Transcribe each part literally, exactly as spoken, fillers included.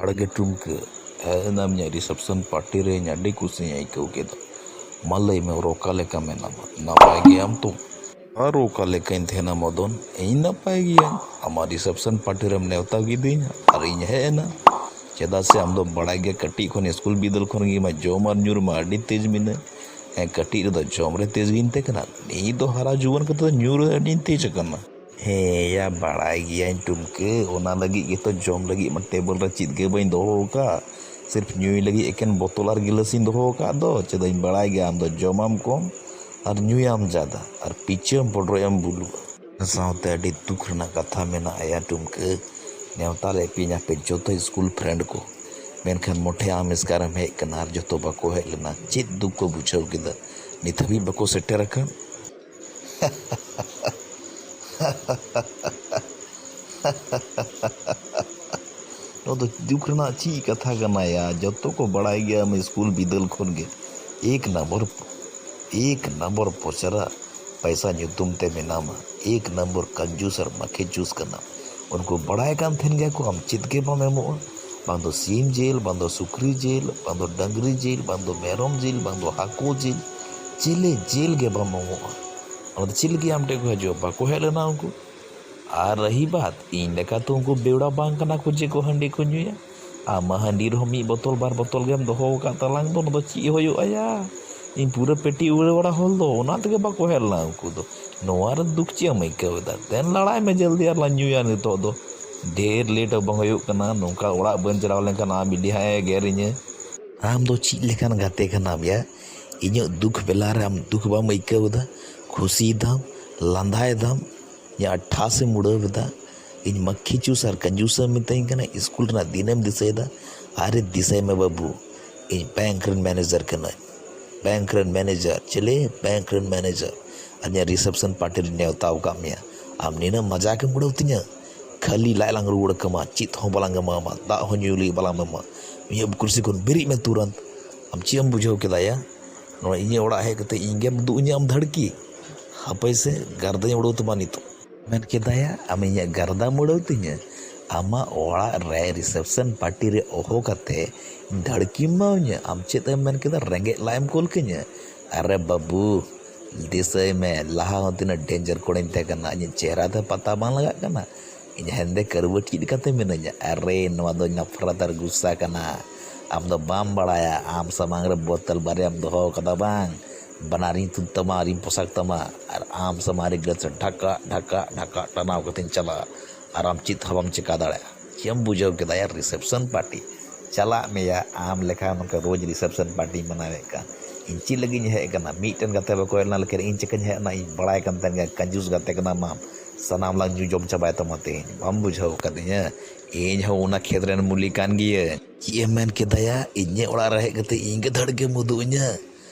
ᱵᱟᱲᱜᱮ ᱴᱩᱢᱠᱟᱹ, ᱦᱮᱡ ᱮᱱᱟᱢ ᱤᱧᱟᱹᱜ reception party ᱨᱮ, ᱤᱧ ᱟᱹᱰᱤ ᱠᱩᱥᱤᱧ ᱟᱹᱭᱠᱟᱹᱣ ᱠᱮᱫᱟ᱾ ᱢᱟ ᱞᱟᱹᱭ ᱢᱮ, ᱚᱠᱟ ᱞᱮᱠᱟ ᱢᱮᱱᱟᱢᱟ? ᱱᱟᱯᱟᱭ ᱜᱮᱭᱟᱢ ᱛᱚ? ᱟᱨ ᱚᱠᱟ ᱞᱮᱠᱟᱧ ᱛᱟᱦᱮᱱᱟ ᱢᱚᱫᱚᱱ? ᱤᱧ ᱱᱟᱯᱟᱭ ᱜᱤᱭᱟᱹᱧ᱾ ᱟᱢᱟᱜ reception party ᱨᱮᱢ ᱱᱮᱣᱛᱟ ᱠᱤᱫᱤᱧᱟ ᱟᱨ ᱤᱧ ᱦᱮᱡ ᱮᱱᱟ᱾ ᱪᱮᱫᱟᱜ ᱥᱮ ᱟᱢ ᱫᱚ ᱵᱟᱲᱟᱭ ᱜᱮᱭᱟ, ᱠᱟᱹᱴᱤᱡ ᱠᱷᱚᱱ ᱥᱠᱩᱞ ᱵᱤᱫᱟᱹᱞ ᱠᱷᱚᱱ ᱜᱮ ᱢᱟ ᱡᱚᱢ ᱟᱨ ᱧᱩ ᱨᱮᱢᱟ ᱟᱹᱰᱤ ᱛᱮᱡᱽ ᱢᱮᱱᱟᱜ᱾ ᱦᱮᱸ, ᱠᱟᱹᱴᱤᱡ ᱨᱮᱫᱚ ᱡᱚᱢ ᱨᱮ ᱛᱮᱡᱽ ᱜᱤᱧ ᱛᱟᱦᱮᱸ ᱠᱟᱱᱟ᱾ ᱱᱤᱛ ᱫᱚ ᱦᱟᱨᱟ ᱡᱩᱣᱟᱹᱱ ᱠᱟᱛᱮ ᱫᱚ ᱧᱩ ᱨᱮ ᱟᱹᱰᱤᱧ ᱛᱮᱡᱽ ᱟᱠᱟᱱᱟ᱾ ᱦᱮᱸ ᱭᱟ, ᱵᱟᱲᱟᱭ ᱜᱤᱭᱟᱹᱧ ᱴᱩᱢᱠᱟᱹ, ᱚᱱᱟ ᱞᱟᱹᱜᱤᱫ ᱜᱮᱛᱚ ᱡᱚᱢ ᱞᱟᱹᱜᱤᱫ ᱢᱟ ᱴᱮᱵᱚᱞ ᱨᱮ ᱪᱮᱫ ᱜᱮ ᱵᱟᱹᱧ ᱫᱚᱦᱚ ᱟᱠᱟᱫ᱾ ᱥᱤᱨᱯ ᱧᱩᱭ ᱞᱟᱹᱜᱤᱫ ᱮᱠᱮᱱ ᱵᱚᱛᱚᱞ ᱟᱨ ᱜᱤᱞᱟᱹᱥᱤᱧ ᱫᱚᱦᱚ ᱟᱠᱟᱫ ᱫᱚ᱾ ᱪᱮᱫᱟᱜ ᱤᱧ ᱵᱟᱲᱟᱭ ᱜᱮᱭᱟ ᱟᱢ ᱫᱚ ᱡᱚᱢᱟᱢ ᱠᱚᱢ ᱟᱨ ᱧᱩᱭᱟᱢ ᱡᱟᱫᱟ ᱟᱨ ᱯᱤᱪᱟᱹᱢ ᱯᱚᱰᱨᱚᱡ ᱮᱢ ᱵᱩᱞᱩᱜᱼᱟ᱾ ᱥᱟᱶᱛᱮ ᱟᱹᱰᱤ ᱫᱩᱠ ᱨᱮᱱᱟᱜ ᱠᱟᱛᱷᱟ ᱢᱮᱱᱟᱜᱼᱟ ᱭᱟ ᱴᱩᱢᱠᱟᱹ, ᱱᱮᱣᱛᱟ ᱞᱮᱫ ᱯᱮᱭᱟᱹᱧ ᱟᱯᱮ ᱡᱚᱛᱚ ᱥᱠᱩᱞ ᱯᱷᱨᱮᱱᱰ ᱠᱚ, ᱢᱮᱱᱠᱷᱟᱱ ᱢᱚᱴᱷᱮ ᱟᱢ ᱮᱥᱠᱟᱨᱮᱢ ᱦᱮᱡ ᱠᱟᱱᱟ ᱟᱨ ᱡᱚᱛᱚ ᱵᱟᱠᱚ ᱦᱮᱡ ᱞᱮᱱᱟ᱾ ᱪᱮᱫ ᱫᱩᱠ ᱠᱚ ᱵᱩᱡᱷᱟᱹᱣ ᱠᱮᱫᱟ, ᱱᱤᱛ ᱦᱟᱹᱵᱤᱡ ᱵᱟᱠᱚ ᱥᱮᱴᱮᱨ ᱟᱠᱟᱱ? ᱱᱚᱣᱟ ᱫᱚ ᱫᱩᱠ ᱨᱮᱱᱟᱜ ᱪᱮᱫ ᱠᱟᱛᱷᱟ ᱠᱟᱱᱟ ᱭᱟ? ᱡᱚᱛᱚ ᱠᱚ ᱵᱟᱲᱟᱭ ᱜᱮᱭᱟ ᱟᱢ ᱥᱠᱩᱞ ᱵᱤᱫᱟᱹᱞ ᱠᱷᱚᱱ ᱜᱮ ᱮᱠ ᱱᱟᱢᱵᱟᱨ, ᱮᱠ ᱱᱟᱢᱵᱟᱨ ᱯᱚᱪᱟᱨᱟ ᱯᱟᱭᱥᱟ ᱧᱩᱛᱩᱢ ᱛᱮ ᱢᱮᱱᱟᱢᱟ, ᱮᱠ ᱱᱟᱢᱵᱟᱨ ᱠᱟᱱᱡᱩᱥ ᱟᱨ ᱢᱟᱠᱷᱮ ᱪᱩᱥ ᱠᱟᱱᱟ᱾ ᱩᱱᱠᱩ ᱵᱟᱲᱟᱭ ᱠᱟᱱ ᱛᱟᱦᱮᱱ ᱜᱮᱭᱟ ᱠᱚ ᱟᱢ ᱪᱮᱫ ᱜᱮ ᱵᱟᱢ ᱮᱢᱚᱜᱼᱟ, ᱵᱟᱝ ᱫᱚ ᱥᱤᱢ ᱡᱤᱞ, ᱵᱟᱝ ᱫᱚ ᱥᱩᱠᱨᱤ ᱡᱤᱞ, ᱵᱟᱝ ᱫᱚ ᱰᱟᱹᱝᱨᱤ ᱡᱤᱞ, ᱵᱟᱝ ᱫᱚ ᱢᱮᱨᱚᱢ ᱡᱤᱞ, ᱵᱟᱝ ᱫᱚ ᱦᱟᱹᱠᱩ ᱡᱤᱞ, ᱪᱤᱞᱤ ᱡᱤᱞ ᱜᱮ ᱵᱟᱢ ᱮᱢᱚᱜᱼᱟ᱾ ᱚᱱᱟ ᱫᱚ ᱪᱮᱫ ᱞᱟᱹᱜᱤᱫ ᱟᱢ ᱴᱷᱮᱱ ᱠᱚ ᱦᱤᱡᱩᱜᱼᱟ? ᱵᱟᱠᱚ ᱦᱮᱡ ᱞᱮᱱᱟ ᱩᱱᱠᱩ᱾ ᱟᱨ ᱨᱟᱦᱤ ᱵᱟᱛ, ᱤᱧ ᱞᱮᱠᱟ ᱛᱚ ᱩᱱᱠᱩ ᱵᱮᱣᱲᱟ ᱵᱟᱝ ᱠᱟᱱᱟ ᱠᱚ ᱡᱮ ᱠᱚ ᱦᱟᱺᱰᱤ ᱠᱚ ᱧᱩᱭᱟ᱾ ᱟᱢ ᱢᱟ ᱦᱟᱺᱰᱤ ᱨᱮᱦᱚᱸ ᱢᱤᱫ ᱵᱚᱛᱚᱞ ᱵᱟᱨ ᱵᱚᱛᱚᱞ ᱜᱮᱢ ᱫᱚᱦᱚ ᱟᱠᱟᱫ ᱛᱟᱞᱟᱝ ᱫᱚ, ᱚᱱᱟ ᱫᱚ ᱪᱮᱫ ᱦᱩᱭᱩᱜᱼᱟ ᱭᱟ? ᱤᱧ ᱯᱩᱨᱟᱹ ᱯᱮᱴᱤ ᱩᱲᱟᱹᱣ ᱵᱟᱲᱟ ᱦᱚᱞ ᱫᱚ, ᱚᱱᱟ ᱛᱮᱜᱮ ᱵᱟᱠᱚ ᱦᱮᱡ ᱞᱮᱱᱟ ᱩᱱᱠᱩ ᱫᱚ᱾ ᱱᱚᱣᱟ ᱨᱮ ᱫᱩᱠ ᱪᱮᱫ ᱮᱢ ᱟᱹᱭᱠᱟᱹᱣ ᱮᱫᱟ? ᱫᱮᱱ ᱞᱟᱲᱟᱭ ᱢᱮ ᱡᱚᱞᱫᱤ ᱟᱨ ᱞᱟᱝ ᱧᱩᱭᱟ ᱱᱤᱛᱚᱜ ᱫᱚ᱾ ᱰᱷᱮᱨ ᱞᱮᱴ ᱦᱚᱸ ᱵᱟᱝ ᱦᱩᱭᱩᱜ ᱠᱟᱱᱟ, ᱱᱚᱝᱠᱟ ᱚᱲᱟᱜ ᱵᱟᱹᱧ ᱪᱟᱞᱟᱣ ᱞᱮᱱᱠᱷᱟᱱ ᱟᱢ ᱵᱤᱴᱤ ᱦᱟᱸᱜ ᱮ ᱮᱜᱮᱨᱤᱧᱟᱹ᱾ ᱟᱢ ᱫᱚ ᱪᱮᱫ ᱞᱮᱠᱟᱱ ᱜᱟᱛᱮ ᱠᱟᱱᱟᱢ ᱭᱟ? ᱤᱧᱟᱹᱜ ᱫᱩᱠ ᱵᱮᱞᱟ ᱨᱮ ᱟᱢ ᱫᱩᱠ ᱵᱟᱢ ᱟᱹᱭᱠᱟᱹᱣ ᱮᱫᱟ? ᱠᱷᱩᱥᱤᱭᱮᱫᱟᱢ, ᱞᱟᱸᱫᱟᱭᱮᱫᱟᱢ, ᱤᱧᱟᱹᱜ ᱴᱷᱟᱥ ᱮᱢ ᱩᱲᱟᱹᱣ ᱮᱫᱟ᱾ ᱤᱧ ᱢᱟᱹᱠᱷᱤ ᱪᱩᱥ ᱟᱨ ᱠᱟᱹᱡᱩᱥ ᱮᱢ ᱢᱤᱛᱟᱹᱧ ᱠᱟᱱᱟ, ᱥᱠᱩᱞ ᱨᱮᱱᱟᱜ ᱫᱤᱱᱮᱢ ᱫᱤᱥᱟᱹᱭᱮᱫᱟ? ᱟᱨᱮ ᱫᱤᱥᱟᱹᱭ ᱢᱮ ᱵᱟᱹᱵᱩ, ᱤᱧ ᱵᱮᱝᱠ ᱨᱮᱱ ᱢᱮᱱᱮᱡᱟᱨ ᱠᱟᱹᱱᱟᱹᱧ᱾ ᱵᱮᱝᱠ ᱨᱮᱱ ᱢᱮᱱᱮᱡᱟᱨ? ᱪᱮᱞᱮ ᱵᱮᱝᱠ ᱨᱮᱱ ᱢᱮᱱᱮᱡᱟᱨ? ᱟᱨ ᱤᱧᱟᱹᱜ ᱨᱤᱥᱮᱯᱥᱚᱱ ᱯᱟᱨᱴᱤ ᱨᱮᱧ ᱱᱮᱣᱛᱟ ᱟᱠᱟᱫ ᱢᱮᱭᱟ᱾ ᱟᱢ ᱱᱤᱱᱟᱹᱜ ᱢᱟᱡᱟᱠ ᱮᱢ ᱩᱲᱟᱹᱣ ᱛᱤᱧᱟᱹ? ᱠᱷᱟᱹᱞᱤ ᱞᱟᱡ ᱞᱟᱝ ᱨᱩᱣᱟᱹᱲ ᱠᱟᱢᱟ, ᱪᱮᱫ ᱦᱚᱸ ᱵᱟᱞᱟᱝ ᱮᱢᱟᱢᱟ, ᱫᱟᱜ ᱦᱚᱸ ᱧᱩ ᱞᱟᱹᱜᱤᱫ ᱵᱟᱞᱟᱝ ᱮᱢᱟᱢᱟ᱾ ᱤᱧᱟᱹᱜ ᱠᱩᱨᱥᱤ ᱠᱷᱚᱱ ᱵᱮᱨᱮᱫ ᱢᱮ ᱛᱩᱨᱟᱹᱱᱛ᱾ ᱟᱢ ᱪᱮᱫ ᱮᱢ ᱵᱩᱡᱷᱟᱹᱣ ᱠᱮᱫᱟ ᱭᱟ? ᱱᱚᱣᱟ ᱤᱧᱟᱹᱜ ᱚᱲᱟᱜ ᱦᱮᱡ ᱠᱟᱛᱮ ᱤᱧ ᱜᱮᱢ ᱩᱫᱩᱜ ᱤᱧᱟᱹ ᱟᱢ ᱫᱷᱟᱹᱲᱠᱤ? ᱦᱟᱯᱟᱹᱭ ᱥᱮ, ᱜᱟᱨᱫᱟᱧ ᱩᱲᱟᱹᱣ ᱛᱟᱢᱟ ᱱᱤᱛᱚᱜ᱾ ᱢᱮᱱ ᱠᱮᱫᱟᱭᱟ, ᱟᱢ ᱤᱧᱟᱹᱜ ᱜᱟᱨᱫᱟᱢ ᱩᱲᱟᱹᱣ ᱛᱤᱧᱟᱹ? ᱟᱢᱟᱜ ᱚᱲᱟᱜ ᱨᱮ ᱨᱤᱥᱮᱯᱥᱚᱱ ᱯᱟᱨᱴᱤ ᱨᱮ ᱦᱚᱦᱚ ᱠᱟᱛᱮ ᱫᱷᱟᱹᱲᱠᱤᱢ ᱮᱢᱟᱣᱟᱹᱧᱟ? ᱟᱢ ᱪᱮᱫ ᱮᱢ ᱢᱮᱱ ᱠᱮᱫᱟ? ᱨᱮᱸᱜᱮᱡ ᱞᱟᱡ ᱮᱢ ᱠᱩᱞ ᱠᱟᱹᱧᱟ? ᱟᱨᱮ ᱵᱟᱹᱵᱩ, ᱫᱤᱥᱟᱹᱭ ᱢᱮ, ᱞᱟᱦᱟ ᱦᱚᱸ ᱛᱤᱱᱟᱹᱜ ᱰᱮᱧᱡᱟᱨ ᱠᱚᱲᱟᱧ ᱛᱟᱦᱮᱸ ᱠᱟᱱᱟ᱾ ᱤᱧᱟᱹᱜ ᱪᱮᱦᱨᱟ ᱛᱮ ᱯᱟᱛᱟ ᱵᱟᱝ ᱞᱟᱜᱟᱜ ᱠᱟᱱᱟ? ᱤᱧ ᱦᱮᱸᱫᱮ ᱠᱟᱹᱨᱣᱟᱹ ᱪᱮᱫ ᱞᱮᱠᱟᱛᱮ ᱢᱤᱱᱟᱹᱧᱟ? ᱟᱨᱮ, ᱱᱚᱣᱟ ᱫᱚ ᱱᱟᱯᱷᱨᱟᱛ ᱟᱨ ᱜᱩᱥᱥᱟ ᱠᱟᱱᱟ᱾ ᱟᱢ ᱫᱚ ᱵᱟᱢ ᱵᱟᱲᱟᱭᱟ, ᱟᱢ ᱥᱟᱢᱟᱝ ᱨᱮ ᱵᱳᱛᱚᱞ ᱵᱟᱨᱭᱟᱢ ᱫᱚᱦᱚ ᱠᱟᱫᱟ ᱵᱟᱝ? ᱵᱟᱱᱟᱨᱤᱧ ᱛᱩᱫ ᱛᱟᱢᱟ ᱟᱨᱤᱧ ᱯᱚᱥᱟᱠ ᱛᱟᱢᱟ, ᱟᱨ ᱟᱢ ᱥᱟᱢᱟᱝ ᱨᱮ ᱜᱤᱞᱟᱹᱥ ᱨᱮ ᱰᱷᱟᱠᱟ ᱰᱷᱟᱠᱟ ᱰᱷᱟᱠᱟ ᱴᱟᱱᱟᱣ ᱠᱟᱛᱮᱧ ᱪᱟᱞᱟᱜᱼᱟ, ᱟᱨ ᱟᱢ ᱪᱮᱫ ᱦᱚᱸ ᱵᱟᱢ ᱪᱮᱠᱟ ᱫᱟᱲᱮᱭᱟᱜᱼᱟ᱾ ᱪᱮᱫ ᱮᱢ ᱵᱩᱡᱷᱟᱹᱣ ᱠᱮᱫᱟ ᱭᱟ? ᱨᱤᱥᱮᱯᱥᱚᱱ ᱯᱟᱨᱴᱤ ᱪᱟᱞᱟᱜ ᱢᱮᱭᱟ᱾ ᱟᱢ ᱞᱮᱠᱟ ᱱᱚᱝᱠᱟ ᱨᱳᱡᱽ ᱨᱤᱥᱮᱯᱥᱚᱱ ᱯᱟᱨᱴᱤᱧ ᱢᱟᱱᱟᱣᱮᱫ ᱠᱟᱱ, ᱤᱧ ᱪᱮᱫ ᱞᱟᱹᱜᱤᱫ ᱤᱧ ᱦᱮᱡ ᱟᱠᱟᱱᱟ? ᱢᱤᱫᱴᱮᱱ ᱜᱟᱛᱮ ᱵᱟᱠᱚ ᱦᱮᱡ ᱞᱮᱱᱟ ᱞᱮᱠᱷᱟᱱ ᱤᱧ ᱪᱤᱠᱟᱹᱧ ᱦᱮᱡ ᱮᱱᱟ? ᱤᱧ ᱵᱟᱲᱟᱭ ᱠᱟᱱ ᱛᱟᱦᱮᱸᱱ ᱜᱮᱭᱟ ᱠᱟᱸᱡᱩᱥ ᱜᱟᱛᱮ ᱠᱟᱱᱟᱢ ᱟᱢ, ᱥᱟᱱᱟᱢ ᱞᱟᱝ ᱧᱩ ᱡᱚᱢ ᱪᱟᱵᱟᱭ ᱛᱟᱢᱟ ᱛᱮᱦᱮᱧ᱾ ᱵᱟᱢ ᱵᱩᱡᱷᱟᱹᱣ ᱠᱟᱫᱤᱧᱟ? ᱤᱧ ᱦᱚᱸ ᱚᱱᱟ ᱠᱷᱮᱛ ᱨᱮᱱ ᱢᱩᱞᱤ ᱠᱟᱱ ᱜᱤᱭᱟᱹᱧ᱾ ᱪᱮᱫ ᱮᱢ ᱢᱮᱱ ᱠᱮᱫᱟ ᱭᱟ? ᱤᱧᱟᱹᱜ ᱚᱲᱟᱜ ᱨᱮ ᱦᱮᱡ ᱠᱟᱛᱮ ᱤᱧ ᱜᱮ ᱫᱷᱟᱹᱲᱠᱟᱹᱢ ᱩᱫᱩᱜ ᱤᱧᱟᱹ?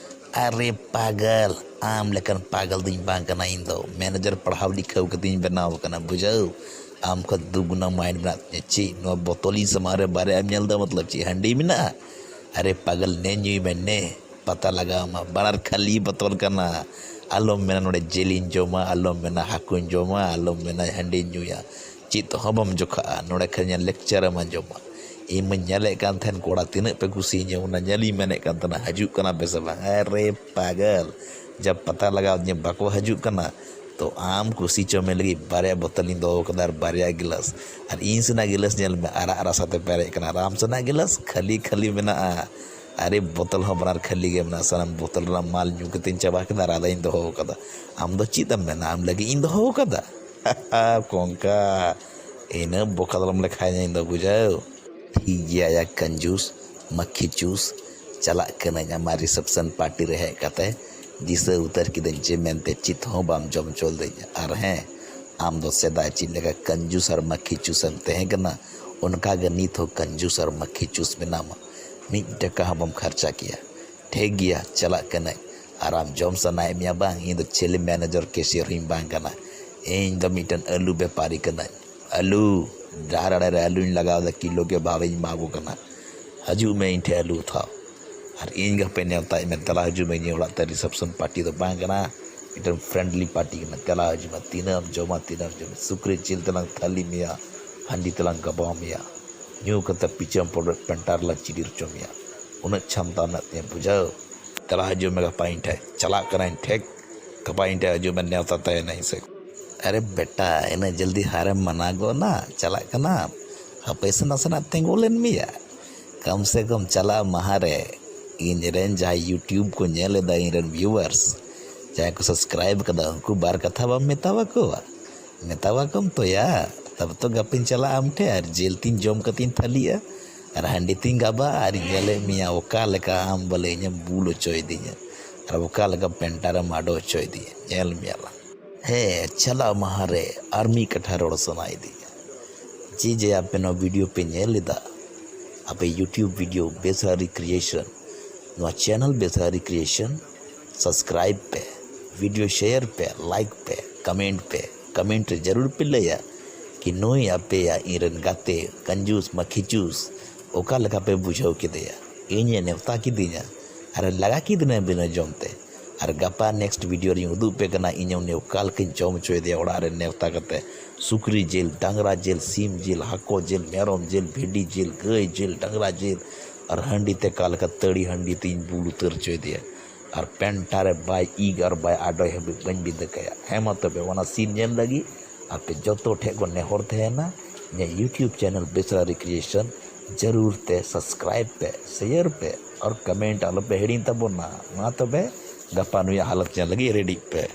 ᱟᱨᱮ ᱯᱟᱜᱚᱞ, ᱟᱢ ᱞᱮᱠᱟᱱ ᱯᱟᱜᱚᱞ ᱫᱚᱧ ᱵᱟᱝ ᱠᱟᱱᱟ ᱤᱧ ᱫᱚ᱾ ᱢᱮᱱᱮᱡᱟᱨ ᱯᱟᱲᱦᱟᱣ ᱞᱤᱠᱷᱟᱹᱣ ᱠᱟᱛᱮᱧ ᱵᱮᱱᱟᱣ ᱟᱠᱟᱱᱟ, ᱵᱩᱡᱷᱟᱹᱣ? ᱟᱢ ᱠᱷᱚᱱ ᱫᱩ ᱜᱩᱱᱟ ᱢᱟᱭᱤᱱᱰ ᱢᱮᱱᱟᱜ ᱛᱤᱧᱟ᱾ ᱪᱮᱫ ᱱᱚᱣᱟ ᱵᱚᱛᱚᱞᱤᱧ ᱥᱟᱢᱟᱝ ᱨᱮ ᱵᱟᱨᱭᱟᱢ ᱧᱮᱞ ᱮᱫᱟ? ᱢᱚᱛᱞᱚᱵ ᱪᱮᱫ ᱦᱟᱺᱰᱤ ᱢᱮᱱᱟᱜᱼᱟ? ᱟᱨᱮ ᱯᱟᱜᱚᱞ, ᱱᱮ ᱧᱩᱭ ᱢᱮ ᱱᱮ, ᱯᱟᱛᱟ ᱞᱟᱜᱟᱣ ᱟᱢᱟ᱾ ᱵᱟᱱᱟᱨ ᱠᱷᱟᱹᱞᱤ ᱵᱚᱛᱚᱞ ᱠᱟᱱᱟ᱾ ᱟᱞᱚᱢ ᱢᱮᱱᱟ ᱱᱚᱰᱮ ᱡᱤᱞᱤᱧ ᱡᱚᱢᱟ, ᱟᱞᱚᱢ ᱢᱮᱱᱟ ᱦᱟᱹᱠᱩᱧ ᱡᱚᱢᱟ, ᱟᱞᱚᱢ ᱢᱮᱱᱟ ᱦᱟᱺᱰᱤᱧ ᱧᱩᱭᱟ᱾ ᱪᱮᱫ ᱦᱚᱸ ᱵᱟᱢ ᱡᱚᱠᱷᱟᱜᱼᱟ᱾ ᱱᱚᱰᱮ ᱠᱷᱟᱹᱞᱤ ᱞᱮᱠᱪᱟᱨ ᱮᱢ ᱟᱸᱡᱚᱢᱟ᱾ ᱤᱧ ᱢᱟᱧ ᱧᱮᱞᱮᱫ ᱠᱟᱱ ᱛᱟᱦᱮᱸᱱ ᱠᱚᱲᱟ ᱛᱤᱱᱟᱹᱜ ᱯᱮ ᱠᱩᱥᱤᱭᱟᱹᱧᱟ, ᱚᱱᱟ ᱧᱮᱞᱤᱧ ᱢᱮᱱᱮᱫ ᱠᱟᱱ ᱛᱟᱦᱮᱸᱱᱟ, ᱦᱤᱡᱩᱜ ᱠᱟᱱᱟ ᱯᱮ ᱥᱮ ᱵᱟᱝ? ᱟᱨᱮ ᱯᱟᱜᱚᱞ, ᱡᱟ ᱯᱟᱛᱟ ᱞᱟᱜᱟᱣ ᱫᱤᱧᱟ, ᱵᱟᱠᱚ ᱦᱤᱡᱩᱜ ᱠᱟᱱᱟ᱾ ᱛᱚ ᱟᱢ ᱠᱩᱥᱤ ᱪᱚ ᱢᱮ ᱞᱟᱹᱜᱤᱫ ᱵᱟᱨᱭᱟ ᱵᱳᱛᱚᱞᱤᱧ ᱫᱚᱦᱚ ᱠᱟᱫᱟ ᱟᱨ ᱵᱟᱨᱭᱟ ᱜᱤᱞᱟᱥ, ᱟᱨ ᱤᱧ ᱥᱮᱱᱟᱜ ᱜᱤᱞᱟᱥ ᱧᱮᱞ ᱢᱮ, ᱟᱨᱟᱜ ᱨᱟᱥᱟ ᱛᱮ ᱯᱮᱨᱮᱡ ᱠᱟᱱᱟ, ᱟᱨ ᱟᱢ ᱥᱮᱱᱟᱜ ᱜᱤᱞᱟᱥ ᱠᱷᱟᱹᱞᱤ ᱠᱷᱟᱹᱞᱤ ᱢᱮᱱᱟᱜᱼᱟ᱾ ᱟᱨᱮ ᱵᱳᱛᱚᱞ ᱦᱚᱸ ᱵᱟᱱᱟᱨ ᱠᱷᱟᱹᱞᱤ ᱜᱮ ᱢᱮᱱᱟᱜᱼᱟ᱾ ᱥᱟᱱᱟᱢ ᱵᱳᱛᱚᱞ ᱨᱮᱱᱟᱜ ᱢᱟᱞ ᱧᱩ ᱠᱟᱛᱮᱧ ᱪᱟᱵᱟ ᱠᱮᱫᱟ ᱟᱨ ᱟᱫᱟᱧ ᱫᱚᱦᱚ ᱠᱟᱫᱟ᱾ ᱟᱢ ᱫᱚ ᱪᱮᱫ ᱮᱢ ᱢᱮᱱᱟ? ᱟᱢ ᱞᱟᱹᱜᱤᱫ ᱤᱧ ᱫᱚᱦᱚ ᱠᱟᱫᱟ? ᱠᱚᱝᱠᱟ, ᱤᱱᱟᱹ ᱵᱚᱠᱟ ᱫᱚ ᱟᱞᱚᱢ ᱞᱮᱠᱷᱟᱧᱟ ᱤᱧ ᱫᱚ, ᱵᱩᱡᱷᱟᱹᱣ? ᱴᱷᱤᱠ ᱜᱮᱭᱟ ᱭᱟ ᱠᱟᱸᱡᱩᱥ, ᱢᱟᱹᱠᱷᱤ ᱪᱩᱥ, ᱪᱟᱞᱟᱜ ᱠᱟᱹᱱᱟᱹᱧ ᱟᱢᱟᱜ ᱨᱤᱥᱮᱯᱥᱚᱱ ᱯᱟᱨᱴᱤ ᱨᱮ ᱦᱮᱡ ᱠᱟᱛᱮ᱾ ᱫᱤᱥᱟᱹ ᱩᱛᱟᱹᱨ ᱠᱤᱫᱟᱹᱧ ᱡᱮ ᱢᱮᱱᱛᱮ ᱪᱮᱫ ᱦᱚᱸ ᱵᱟᱢ ᱡᱚᱢ ᱦᱚᱪᱚ ᱞᱤᱫᱟᱹᱧᱟ᱾ ᱟᱨ ᱦᱮᱸ, ᱟᱢ ᱫᱚ ᱥᱮᱫᱟᱭ ᱪᱮᱫ ᱞᱮᱠᱟ ᱠᱟᱸᱡᱩᱥ ᱟᱨ ᱢᱟᱹᱠᱷᱤ ᱪᱩᱥ ᱮᱢ ᱛᱟᱦᱮᱸ ᱠᱟᱱᱟ, ᱚᱱᱠᱟ ᱜᱮ ᱱᱤᱛ ᱦᱚᱸ ᱠᱟᱸᱡᱩᱥ ᱟᱨ ᱢᱟᱹᱠᱷᱤ ᱪᱩᱥ ᱢᱮᱱᱟᱢᱟ᱾ ᱢᱤᱫ ᱴᱟᱠᱟ ᱦᱚᱸ ᱵᱟᱢ ᱠᱷᱟᱨᱪᱟ ᱠᱮᱭᱟ᱾ ᱴᱷᱤᱠ ᱜᱮᱭᱟ, ᱪᱟᱞᱟᱜ ᱠᱟᱹᱱᱟᱹᱧ᱾ ᱟᱨ ᱟᱢ ᱡᱚᱢ ᱥᱟᱱᱟᱭᱮᱫ ᱢᱮᱭᱟ ᱵᱟᱝ? ᱤᱧ ᱫᱚ ᱪᱤᱞᱤ ᱢᱮᱱᱮᱡᱟᱨ ᱠᱮᱥᱤᱭᱟᱨ ᱦᱚᱸᱧ ᱵᱟᱝ ᱠᱟᱱᱟ᱾ ᱤᱧ ᱫᱚ ᱢᱤᱫᱴᱮᱱ ᱟᱹᱞᱩ ᱵᱮᱯᱟᱨᱤ ᱠᱟᱹᱱᱟᱹᱧ᱾ ᱟᱹᱞᱩ, ᱰᱟᱦᱟᱨ ᱟᱲᱮ ᱨᱮ ᱟᱹᱞᱩᱧ ᱞᱟᱜᱟᱣ ᱮᱫᱟ, ᱠᱤᱞᱳ ᱜᱮ ᱵᱷᱟᱣ ᱤᱧ ᱮᱢᱟ ᱠᱚ ᱠᱟᱱᱟ᱾ ᱦᱤᱡᱩᱜ ᱢᱮ ᱤᱧ ᱴᱷᱮᱱ ᱟᱹᱞᱩ ᱦᱟᱛᱟᱣ᱾ ᱟᱨ ᱤᱧ ᱜᱮ ᱦᱟᱯᱮ ᱱᱮᱣᱛᱟᱭᱮᱫ ᱢᱮ, ᱫᱮᱞᱟ ᱦᱤᱡᱩᱜ ᱢᱮ᱾ ᱤᱧᱟᱹᱜ ᱚᱲᱟᱜ ᱛᱮ ᱨᱤᱥᱮᱯᱥᱚᱱ ᱯᱟᱨᱴᱤ ᱫᱚ ᱵᱟᱝ ᱠᱟᱱᱟ, ᱢᱤᱫᱴᱮᱱ ᱯᱷᱨᱮᱱᱰᱞᱤ ᱯᱟᱨᱴᱤ ᱠᱟᱱᱟ᱾ ᱫᱮᱞᱟ ᱦᱤᱡᱩᱜ ᱢᱮ, ᱛᱤᱱᱟᱹᱜ ᱮᱢ ᱡᱚᱢᱟ, ᱛᱤᱱᱟᱹᱜ ᱮᱢ ᱡᱚᱢᱟ, ᱥᱩᱠᱨᱤ ᱡᱤᱞ ᱛᱮᱞᱟᱝ ᱛᱷᱟᱹᱞᱤ ᱢᱮᱭᱟ᱾ ᱦᱟᱺᱰᱤ ᱛᱮᱞᱟᱝ ᱜᱟᱵᱟᱣ ᱢᱮᱭᱟ, ᱧᱩ ᱠᱟᱛᱮ ᱯᱤᱪᱟᱹᱢ ᱯᱚᱲᱚᱜ ᱯᱮᱱᱴᱟᱨ ᱞᱟᱝ ᱪᱤᱰᱤᱨ ᱦᱚᱪᱚ ᱢᱮᱭᱟ᱾ ᱩᱱᱟᱹᱜ ᱪᱷᱟᱢᱛᱟ ᱢᱮᱱᱟᱜ ᱛᱤᱧᱟ, ᱵᱩᱡᱷᱟᱹᱣ? ᱫᱮᱞᱟ ᱦᱤᱡᱩᱜ ᱢᱮ ᱜᱟᱯᱟ ᱤᱧ ᱴᱷᱮᱡ, ᱪᱟᱞᱟᱜ ᱠᱟᱹᱱᱟᱹᱧ ᱴᱷᱮᱠ, ᱜᱟᱯᱟ ᱤᱧ ᱴᱷᱮᱡ ᱦᱤᱡᱩᱜ ᱢᱮ, ᱱᱮᱣᱛᱟ ᱛᱟᱦᱮᱱᱟ ᱤᱧ ᱥᱮ᱾ ᱟᱨᱮ ᱵᱮᱴᱟ, ᱤᱱᱟᱹᱜ ᱡᱚᱞᱫᱤ ᱦᱟᱨᱮᱢ ᱢᱟᱱᱟ ᱜᱚᱫ ᱱᱟ? ᱪᱟᱞᱟᱜ ᱠᱟᱱᱟᱢ? ᱦᱟᱯᱮ ᱥᱮ ᱱᱟᱥᱮᱱᱟᱜ ᱛᱤᱸᱜᱩ ᱞᱮᱱ ᱢᱮᱭᱟ᱾ ᱠᱚᱢ ᱥᱮ ᱠᱚᱢ ᱪᱟᱞᱟᱜ ᱢᱟᱦᱟ ᱨᱮ ᱤᱧ ᱨᱮᱱ ᱡᱟᱦᱟᱸᱭ YouTube ᱠᱚ ᱧᱮᱞ ᱮᱫᱟ, ᱤᱧ ᱨᱮᱱ viewers, ᱡᱟᱦᱟᱸᱭ ᱠᱚ subscribe ᱠᱟᱫᱟ, ᱩᱱᱠᱩ ᱵᱟᱨ ᱠᱟᱛᱷᱟ ᱵᱟᱢ ᱢᱮᱛᱟᱣᱟ ᱠᱚᱣᱟ? ᱢᱮᱛᱟᱣᱟ ᱠᱚᱢ ᱛᱚᱭᱟ, ᱛᱚᱵᱮ ᱛᱚ ᱜᱟᱯᱟᱧ ᱪᱟᱞᱟᱜᱼᱟ ᱟᱢ ᱴᱷᱮᱱ ᱟᱨ ᱡᱤᱞ ᱛᱤᱧ ᱡᱚᱢ ᱠᱟᱛᱮᱧ ᱛᱷᱟᱹᱞᱤᱜᱼᱟ ᱟᱨ ᱦᱟᱺᱰᱤ ᱛᱤᱧ ᱜᱟᱵᱟᱜᱼᱟ ᱟᱨᱤᱧ ᱧᱮᱞᱮᱫ ᱢᱮᱭᱟ ᱚᱠᱟ ᱞᱮᱠᱟ ᱟᱢ ᱵᱚᱞᱮ ᱤᱧᱮᱢ ᱵᱩᱞ ᱦᱚᱪᱚᱭᱮᱫᱤᱧᱟ ᱟᱨ ᱚᱠᱟ ᱞᱮᱠᱟ ᱯᱮᱱᱴᱟᱨᱮᱢ ᱟᱰᱚ ᱦᱚᱪᱚᱭᱮᱫᱤᱧᱟ᱾ ᱧᱮᱞ ᱢᱮᱭᱟ ᱞᱟᱝ᱾ ᱦᱮᱸ, ᱪᱟᱞᱟᱜ ᱢᱟᱦᱟ ᱨᱮ ᱟᱨ ᱢᱤᱫ ᱠᱟᱛᱷᱟ ᱨᱚᱲ ᱥᱟᱱᱟᱭᱮᱫᱤᱧᱟ᱾ ᱡᱮ ᱡᱮ ᱟᱯᱮ ᱱᱚᱣᱟ video ᱯᱮ ᱧᱮᱞ ᱮᱫᱟ, ᱟᱯᱮ YouTube video ᱵᱮᱥᱨᱟ Recreation, ᱱᱚᱣᱟ channel ᱵᱮᱥᱨᱟ Recreation subscribe ᱯᱮ, video share ᱯᱮ, like ᱯᱮ, comment ᱯᱮ᱾ Comment ᱨᱮ ᱡᱟᱹᱨᱩᱲ ᱯᱮ ᱞᱟᱹᱭᱟ ᱠᱤ ᱱᱩᱭ ᱟᱯᱮᱭᱟᱜ ᱤᱧᱨᱮᱱ ᱜᱟᱛᱮ ᱠᱟᱧᱡᱩᱥ ᱢᱟᱹᱠᱷᱤ ᱪᱩᱥ ᱚᱠᱟ ᱞᱮᱠᱟ ᱯᱮ ᱵᱩᱡᱷᱟᱹᱣ ᱠᱮᱫᱮᱭᱟ, ᱤᱧᱮ ᱱᱮᱣᱛᱟ ᱠᱤᱫᱤᱧᱟ ᱟᱨᱮ ᱞᱟᱜᱟ ᱠᱤᱫᱤᱧᱟ ᱵᱤᱱᱟᱹ ᱡᱚᱢ ᱛᱮ᱾ ᱟᱨ ᱜᱟᱯᱟ next video ᱨᱤᱧ ᱩᱫᱩᱜ ᱯᱮ ᱠᱟᱱᱟ ᱤᱧ ᱩᱱᱤ ᱚᱠᱟ ᱞᱮᱠᱟᱧ ᱡᱚᱢ ᱦᱚᱪᱚᱭᱮᱫᱮᱭᱟ ᱚᱲᱟᱜ ᱨᱮ ᱱᱮᱣᱛᱟ ᱠᱟᱛᱮ᱾ ᱥᱩᱠᱨᱤ ᱡᱤᱞ, ᱰᱟᱝᱨᱟ ᱡᱤᱞ, ᱥᱤᱢ ᱡᱤᱞ, ᱦᱟᱹᱠᱩ ᱡᱤᱞ, ᱢᱮᱨᱚᱢ ᱡᱤᱞ, ᱵᱷᱤᱰᱤ ᱡᱤᱞ, ᱜᱟᱹᱭ ᱡᱤᱞ, ᱰᱟᱝᱨᱟ ᱡᱤᱞ ᱟᱨ ᱦᱟᱺᱰᱤ ᱛᱮ ᱚᱠᱟ ᱞᱮᱠᱟ ᱛᱟᱹᱲᱤ ᱦᱟᱺᱰᱤ ᱛᱤᱧ ᱵᱩᱞ ᱩᱛᱟᱹᱨ ᱦᱚᱪᱚᱭᱮᱫᱮᱭᱟ᱾ ᱟᱨ ᱯᱮᱱᱴᱟᱨᱮ ᱵᱟᱭ ᱤᱜ ᱟᱨ ᱵᱟᱭ ᱟᱰᱚᱭ ᱦᱟᱹᱵᱤᱡ ᱵᱟᱹᱧ ᱵᱤᱫᱟᱹ ᱠᱟᱭᱟ᱾ ᱦᱮᱸ ᱢᱟ ᱛᱚᱵᱮ, ᱚᱱᱟ scene ᱧᱮᱞ ᱞᱟᱹᱜᱤᱫ ᱟᱯᱮ ᱡᱚᱛᱚ ᱴᱷᱮᱡ ᱠᱚ ᱱᱮᱦᱚᱨ ᱛᱟᱦᱮᱱᱟ, ᱤᱧᱟᱹᱜ YouTube channel ᱵᱮᱥᱨᱟ Recreation ᱡᱟᱹᱨᱩᱲ ᱛᱮ subscribe ᱯᱮ, share ᱯᱮ ᱟᱨ comment ᱟᱞᱚ ᱯᱮ ᱦᱤᱲᱤᱧ ᱛᱟᱵᱚᱱᱟ᱾ ᱢᱟ ᱛᱚᱵᱮ, ᱜᱟᱯᱟ ᱱᱩᱭᱟᱜ ᱦᱟᱞᱚᱛ ᱧᱮᱞ ᱞᱟᱹᱜᱤᱫ ready ᱯᱮ᱾